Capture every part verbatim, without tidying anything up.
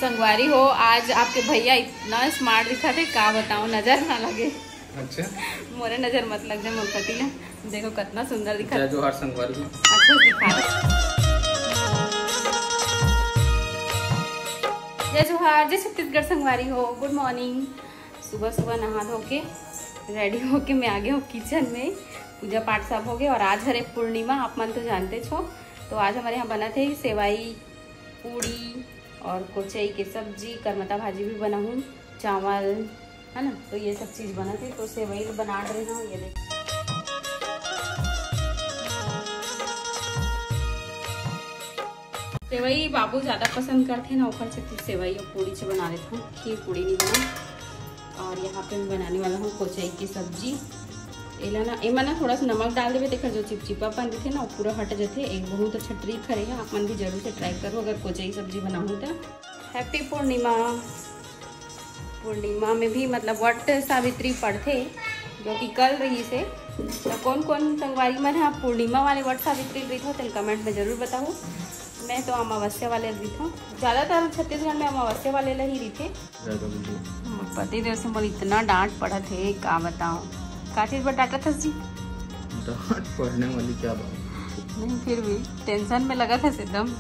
संगवारी हो, आज आपके भैया इतना स्मार्ट दिखत हे, का बताओ, नजर ना लगे। अच्छा। मोरे नजर मत लग जाए, मोर पति ले। देखो कितना सुंदर दिखत। जय जोहार संगवारी हो। अच्छा दिखा। जय जोहार, जय छत्तीसगढ़ संगवारी हो। गुड मॉर्निंग। सुबह सुबह नहा धो के रेडी होके मैं आ गया हूँ किचन में। पूजा पाठ सब हो गए और आज हरे पूर्णिमा, आप मन तो जानते छो। तो आज हमारे यहाँ बना थे सेवई, पूड़ी और कोचई के सब्जी, करमता भाजी भी बनाहूँ, चावल, है ना। तो ये सब चीज बना थे। तो सेवई बना रहे हो, ये देख। सेवई बाबू ज्यादा पसंद करते ना, ओकर सेती सेवई और पूड़ी से बना लेता हूँ, खीर पूड़ी नहीं बना। और यहाँ पे मैं बनाने वाला हूँ कोचई की सब्जी। एला ना, एमा ना थोड़ा सा नमक डाल देवे, तेकर जो चिपचिपापन रहिथे ना, वो पूरा हट जथे। एक बहुत अच्छा ट्रिक हरे, आप मन भी जरूर से ट्राई करो अगर कोचई सब्जी बनाहू तो। हैप्पी पूर्णिमा। पूर्णिमा में भी मतलब वट सावित्री पढ़थे, जो कि कल रहिसे। तो कौन कौन संगवारी मन ह पूर्णिमा वाले वट सावित्री रहिथो, तेल कमेंट में जरूर बताओ। मैं तो अमावस्या वाले रहिथो, ज्यादातर छत्तीसगढ़ में अमावस्या वाले ला ही रहिथे। ज्यादा बोलिए। मोर पति देव से मोर इतना डांट पड़त हे, का बताओ। का चीज बर डांटत हस जी? डांट पड़ने वाली क्या बात? नहीं, फिर भी टेंशन में लगत हस एकदम। कल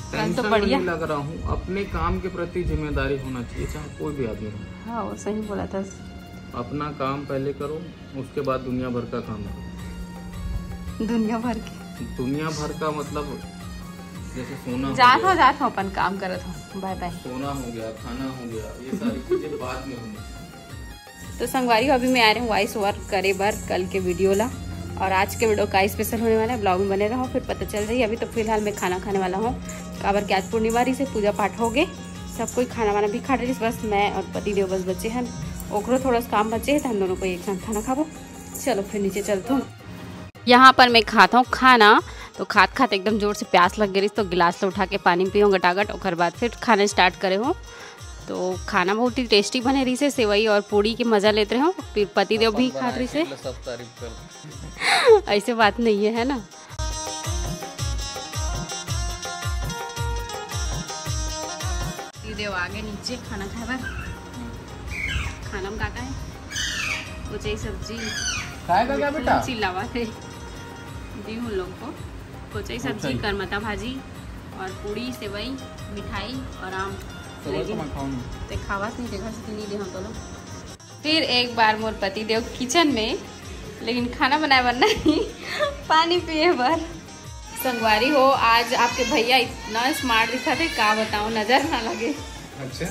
तो टेंशन में बढ़िया। नहीं लग रहा हूँ, अपने काम के प्रति जिम्मेदारी होना चाहिए, चाहे कोई भी आदमी हो। हाँ, वो सही बोला था। अपना काम पहले करो, उसके बाद दुनिया भर का काम करो। दुनिया भर के? दुनिया भर का मतलब जैसे सोना हो जात गया। हो, जात हो, अपन काम करत हो। बाय बाय। सोना हो गया, खाना हो गया, ये सारी चीजें बाद में होनी चाहिए। तो संगवारी हो, अभी मैं आ रही हूँ वॉइस ओवर करे बर कल के वीडियो ला, और आज के वीडियो का स्पेशल होने वाला है, ब्लॉग में बने रहो, फिर पता चल जाही। अभी तो फिलहाल मैं खाना खाने वाला हूँ, काबर के आज पूर्णिमा रहिसे, पूजा पाठ हो गए, सब कोई खाना वाना भी खा रहिस, बस मैं और पति देव बस बचे हैं, ओकरो थोड़ा सा काम बचे है, तो हम दोनों को एक साथ खाना खाबो। चलो फिर नीचे चलते हैं। यहाँ पर मैं खात हूँ खाना, तो खात खात एकदम जोर से प्यास लग गई, तो गिलास ला उठा के पानी पीऊँ गटागट, ओकर बाद फिर खाना स्टार्ट करे हूँ। तो खाना बहुत ही टेस्टी बने रहिसे, सेवई और पूड़ी के मजा लेत रहे हूँ। फिर पति देव भी खात रहिसे। सब तारीफ कर। ऐसे बात नहीं है, है ना? पति देव आगे नीचे खाना खाए बर। खाना में का का है? कोचई सब्जी। खाएगा क्या बेटा? चिल्लावा थे। दी हूँ लोग को कोचई सब्जी, कोचई। करमता भाजी और पूड़ी, सेवई, मिठाई और आम। सेवई तो लेकिन मैं खाऊंगी। ते खावास नहीं, देखा से नहीं दे हम तो लोग। फिर एक बार मोर पति देव किचन में, लेकिन खाना बनाए बर नहीं, पानी पिए बर। संगवारी हो, आज आपके भैया इतना स्मार्ट दिखत हे, का बताओ, नजर ना लगे। अच्छा।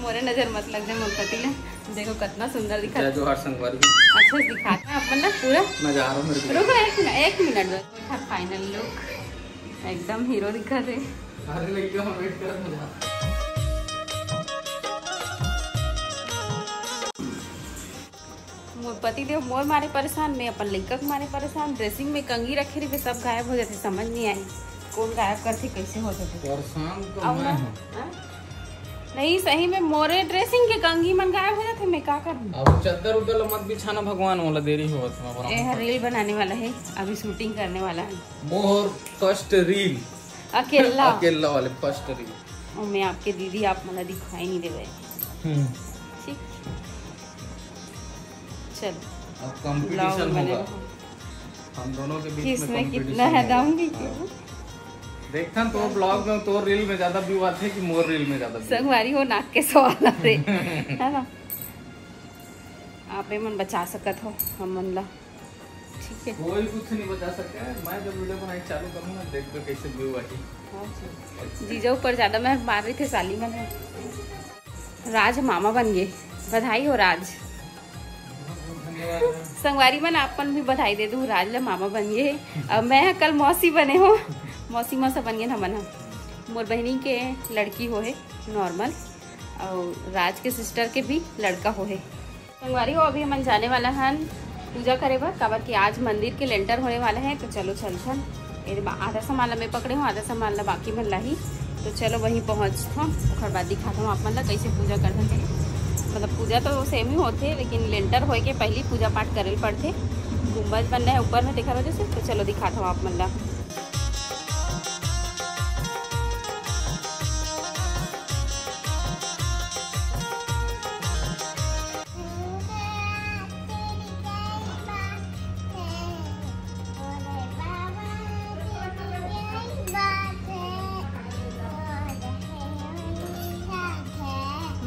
मोरे नजर मत लग जाए मोर पति ले। देखो कितना सुंदर दिखत। जय जोहार संगवारी। अच्छा दिखात हे अपन ला पूरा। नजारा मेरे को। रुको एक मिनट, एक मिनट बस। देखा फाइनल लुक, एकदम हीरो दिखत हे। अरे लइका मन वेट करत मजा। मोर पति देव मोर मारे परेशान, मैं अपन लइका के मारे परेशान। ड्रेसिंग में कंघी रखे रहिबे, सब गायब हो जाथे, समझ नहीं आई कौन गायब करथे, कैसे हो जाथे। परेशान तो अब मैं ना, हूँ। हाँ? नहीं, सही में मोरे ड्रेसिंग के कंघी मन गायब हो जाथे, मैं का करूँ? अब चद्दर उद्दर ला मत बिछाना भगवान, मोला देरी होवत हे, मैं ए, रील बनाने वाला है, अभी शूटिंग करने वाला है। More first reel. अकेला। अकेला वाले फर्स्ट रील। और मैं आपके दीदी, आप मोला दिखाई नहीं देवे। हम्म। ठीक। चल। अब कंपटीशन होगा। हम दोनों के बीच में किसमें कितना है, दम भी क्यों? देखथन तो ब्लॉग में, तो रील में ज्यादा व्यू आते हैं कि मोर रील में ज्यादा view? संगवारी हो, नाक के सवाल आते, है ना? आप मन बचा सकत हो हमन ला, ठीक है? कोई कुछ नहीं बचा सकता है। मैं जब वीडियो बनाए चालू करूँगा, देख दो कैसे व्यू आही। हाँ जी। जीजा ऊपर ज्यादा मैं मार रही थे, साली मन है। राज मामा बन गए, बधाई हो राज। संगवारी मन, आप मन भी बधाई दे दू, राज ला मामा बन गए। अब मैं कल मौसी बने हो, मौसी मौसा बन गए हमन ह। मोर बहनी के लड़की हो है नॉर्मल, और राज के सिस्टर के भी लड़का हो है। संगवारी हो, अभी हमन जाने वाला हन पूजा करे बर, काबर कि आज मंदिर के लेंटर होने वाला है। तो चलो चलथन। ये बा-, आधा सामान ला मैं पकड़े हूँ, आधा सामान ला बाकी मन लाही। तो चलो वहीं पहुँचथन, ओकर बाद दिखाता हूँ आप मन ला कैसे पूजा करथन। मतलब पूजा तो सेम ही होथे, लेकिन लेंटर होए के पहली पूजा पाठ करे ल पड़थे। गुम्बज बनना है ऊपर में, तेकर वजह से। तो चलो दिखाता हूँ आप मन ला।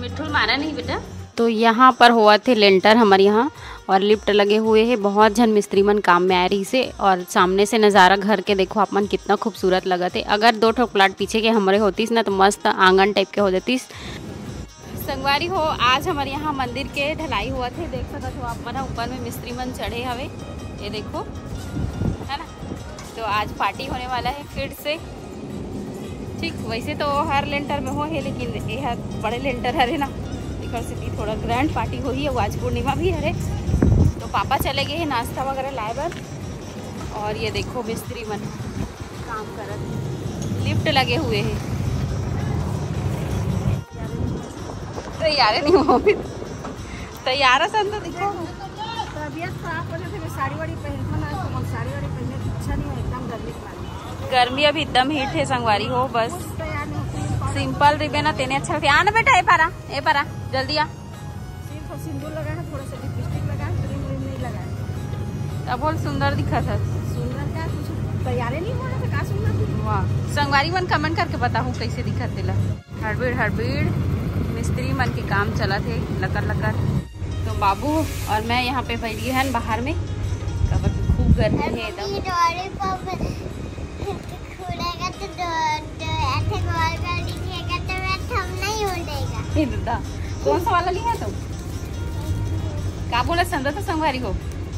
मिट्ठू मारा नहीं बेटा। तो यहाँ पर होवत हे लेंटर हमर यहाँ, और लिफ्ट लगे हुए हे। बहुत झन मिस्त्री मन काम में आए रहिसे, और सामने से नज़ारा घर के देखो आप मन, कितना खूबसूरत लगत हे। अगर दो ठो प्लाट पीछे के हमरे होतिस ना, तो मस्त आंगन टाइप के हो जातिस। संगवारी हो, आज हमर यहाँ मंदिर के ढलाई होवत हे। देख सकत हो आप मन ह, ऊपर में मिस्त्री मन चढ़े हवे, ये देखो, है ना। तो आज पार्टी होने वाला है फिर से। ठीक, वैसे तो हर लेंटर में हो हे, लेकिन ये ह बड़े लेंटर हरे ना, एकर सेती थोड़ा ग्रैंड पार्टी होही। अउ आज पूर्णिमा भी हरे, तो पापा चले गए हैं नाश्ता वगैरह लाए बर। और ये देखो मिस्त्री मन काम करत, लिफ्ट लगे हुए हैं। तैयार नहीं हो, तैयार असन तो दिखो। तबीयत खराब हो जाथे, मैं साड़ी वाड़ी पहनथों ना, तो मोर साड़ी वाड़ी पहने के इच्छा नहीं हो, एकदम गर्मी के मारे। गर्मी अभी एकदम हीट हे संगवारी हो, बस कुछ तैयार नहीं होती। सिंपल रिबे ना, तेने अच्छा होथे। आ ना बेटा, ए पारा, ए पारा, जल्दी आ। सिर्फ सिंदूर लगा है, थोड़ा सा लिपस्टिक लगा है, क्रीम व्रीम नहीं लगा है। तब बोल सुंदर दिखत है। सुंदर का कुछ तैयार ही नहीं हो रहा था, का सुंदर थी? वाह, संगवारी मन कमेंट करके बताहू कैसे दिखत तेला। हड़बीड़ हड़बीड़ मिस्त्री मन के काम चलत हे, लकर लकर। तो बाबू और मैं यहाँ पे बैठ गए हैं बाहर में, काबर कि खूब गर्मी है एकदम। अभी लॉलीपॉप खुलेगा तो दो, दो ऐसे गोल गोल दिखेगा तो मैं थंबनेल हो जाएगा। हे दादा, कौन सा वाला लिया तो? का बोला समझा तो संगवारी हो,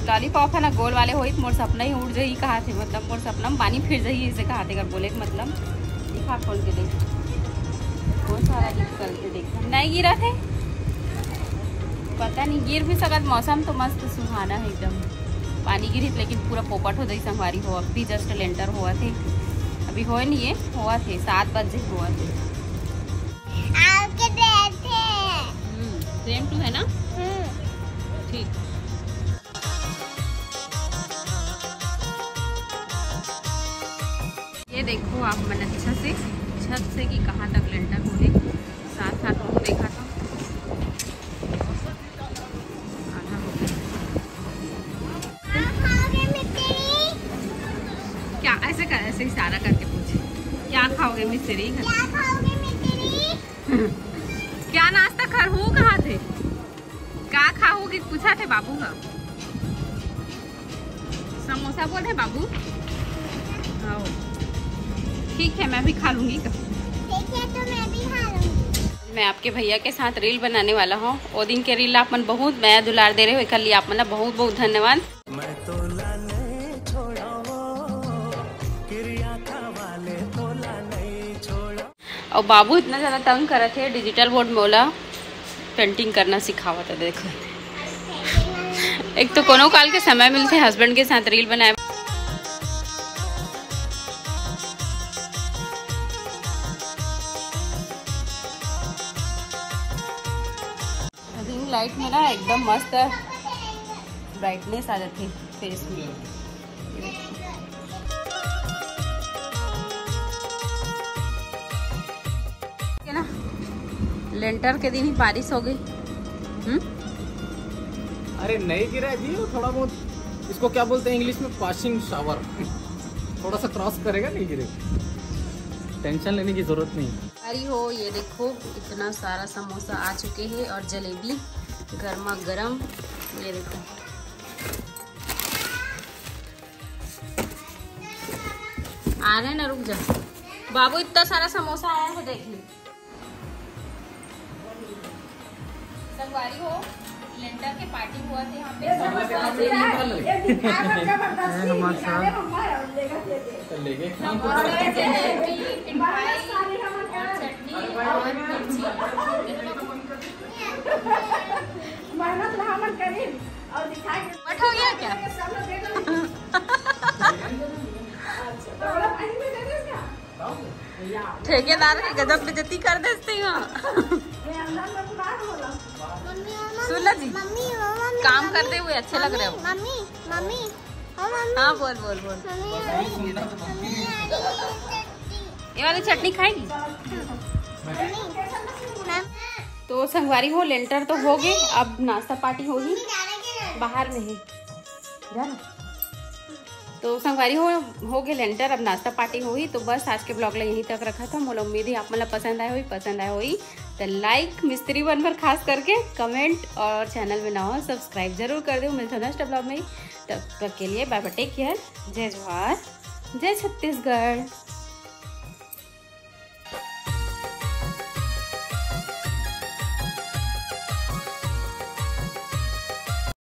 लॉलीपॉप है ना गोल वाले होई, मोर सपना ही उड़ जाई कहा थे, मतलब मोर सपना में पानी फिर जाई, इसे कहा थे अगर बोले के मतलब। दिखा खोल के देख, कौन सा वाला गिफ्ट करके देख। नहीं गिरा थे, पता नहीं, गिर भी सकत। मौसम तो मस्त सुहाना है एकदम, पानी गिरी लेकिन पूरा पोपट हो जाई संगवारी हो। अब भी जस्ट लेंटर होवत हे, अभी होए नहीं है, होवत हे, सात बजे होवत हे। आपके देते। सेम टू है ना? हम्म। ठीक। ये देखो आप मन अच्छा से छत से कि कहाँ तक लेंटर होहे, साथ साथ वो देखा था। आधा हो गया। क्या ऐसे कर, ऐसे इशारा करके पूछे, क्या खाओगे मिस्त्री? क्या खाओगे मिस्त्री? क्या नाश्ता कर हूँ कहा थे? का खाहू कि पूछा थे बाबू ह। समोसा बोल रहे बाबू। हाँ। ठीक है, मैं भी खा लूंगी। ठीक है, तो मैं भी खा लूंगी। मैं आपके भैया के साथ रील बनाने वाला हूँ। वो दिन के रील आप मन बहुत मया दुलार दे रहे हो, एकर लिए आप मन ला बहुत बहुत धन्यवाद। मैं तोला नहीं छोड़ावो, किरिया खा वाले तोला नहीं छोड़ा। और बाबू इतना ज्यादा तंग करत हे, डिजिटल बोर्ड में ओला पेंटिंग करना सिखावत हे। देखो, एक तो कोनो काल के समय मिलथे हस्बैंड के साथ रील बनाए। रिंग लाइट में ना एकदम मस्त ब्राइटनेस आ जाथे फेस में। है ना, लेंटर के दिन ही बारिश हो गई। हम्म। अरे नहीं गिरा जी, वो थोड़ा बहुत, इसको क्या बोलते हैं इंग्लिश में, पासिंग शावर। थोड़ा सा क्रॉस करेगा, नहीं गिरेगा, टेंशन लेने की जरूरत नहीं। अरे हो, ये देखो, इतना सारा समोसा आ चुके हैं और जलेबी गर्मा गर्म। ये देखो, आ रहे ना, रुक जा बाबू, इतना सारा समोसा आया है, देख ले। संगवारी हो, लेंटर के पार्टी हुआ थे यहाँ पे। समोसा, जलेबी, समोसा। मिठाई और चटनी और मिर्ची। मेहनत ना हमन करीन और दिखा के मठ हो गया क्या? सब लोग देख लो। अच्छा, तो बड़ा पानी में दे दे इसका। ठेकेदार के गजब बेइज्जती कर देते हैं। ये अंदर में बुला बोला। सुन ला जी, मम्मी, ओ मम्मी, काम मम्मी, करते हुए अच्छे लग रहे हो। मम्मी, मम्मी, ओ मम्मी। हाँ, बोल, बोल, बोल। मम्मी, मम्मी, मम्मी, आ रही है चटनी। ये वाली चटनी खाएगी? Mummy, mummy. तो संगवारी हो, लेंटर तो हो गए, अब नाश्ता पार्टी होगी, बाहर में है जाना। तो संगवारी हो, हो गए लेंटर, अब नाश्ता पार्टी होही। तो बस आज के ब्लॉग ला यहीं तक रखत हँव। मोला उम्मीद है आप मन ला पसंद आए होही, पसंद आए होही त लाइक मिस्त्री मन बर खास करके, कमेंट और चैनल में नवा हो सब्सक्राइब जरूर कर देव। मिलथन नेक्स्ट ब्लॉग में, तब तक के लिए बाय बाय, टेक केयर, जय जोहार, जय छत्तीसगढ़।